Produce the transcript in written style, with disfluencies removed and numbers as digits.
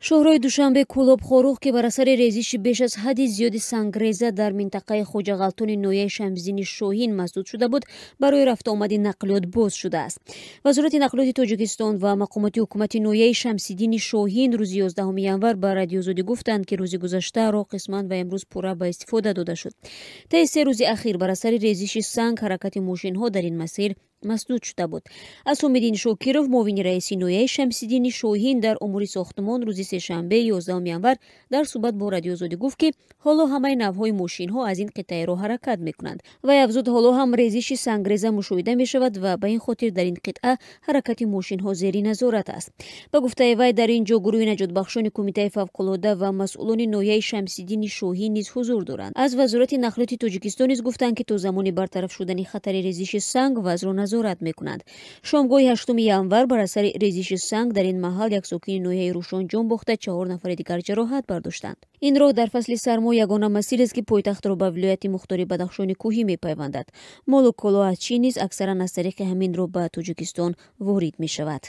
Шоҳроҳи Душанбе Кӯлоб Хоруғ, ки бар асари резиши беш аз ҳадди зиёди сангреза дар минтақаи Хоҷағалтони ноҳияи Шамсиддини Шоҳин масдуд шуда буд, барои рафтуомади нақлиёт боз шудааст. Вазорати нақлиёти Тоҷикистон ва мақомоти ҳукумати ноҳияи Шамсиддини Шоҳин рӯзи 11 январ ба Радиоозодӣ гуфтанд, ки рӯзи гузашта роҳ қисман ва имрӯз пурра ба истифода дода шуд. Таи 3 рӯзи ахир бар асари резиши санг ҳаракати мошинҳо дар ин масир масдуд шуда буд. Асомиддин Шокиров, муовини раиси ноҳияи Шамсиддини Шоҳин дар умури сохтмон, рӯзи сешанбе 11 январ дар суҳбат бо Радиоозодӣ гуфт, ки ҳоло ҳамаи навъҳои мошинҳо аз ин қитъаи роҳ ҳаракат мекунанд. Вай афзуд, ҳоло ҳам резиши сангреза мушоҳида мешавад ва ба ин хотир дар ин қитъа ҳаракати мошинҳо зери назорат аст. Ба гуфтаи вай, дар ин ҷо гурӯҳи наҷотбахшони Кумитаи фавқулода ва масъулони ноҳияи Шамсиддини Шоҳин низ ҳузур доранд. Аз Вазорати нақлиёти Тоҷикистон низ гуфтанд, ки то замони бартараф шудани хатари резиши санг вазъро назорат мекунанд. Шомгоҳи 8 январ бар асари резиши санг дар ин маҳал як сокини ноҳияи Рӯшон ҷон бохта, 4 нафари дигар ҷароҳат бардоштанд. Ин роҳ дар фасли сармо ягона масир аст, ки пойтахтро ба вилояти мухтори Бадахшони кӯҳӣ мепайвандад. Молу коло аз Чин низ аксаран аз тариқи ҳамин роҳ ба Тоҷикистон ворид мешавад.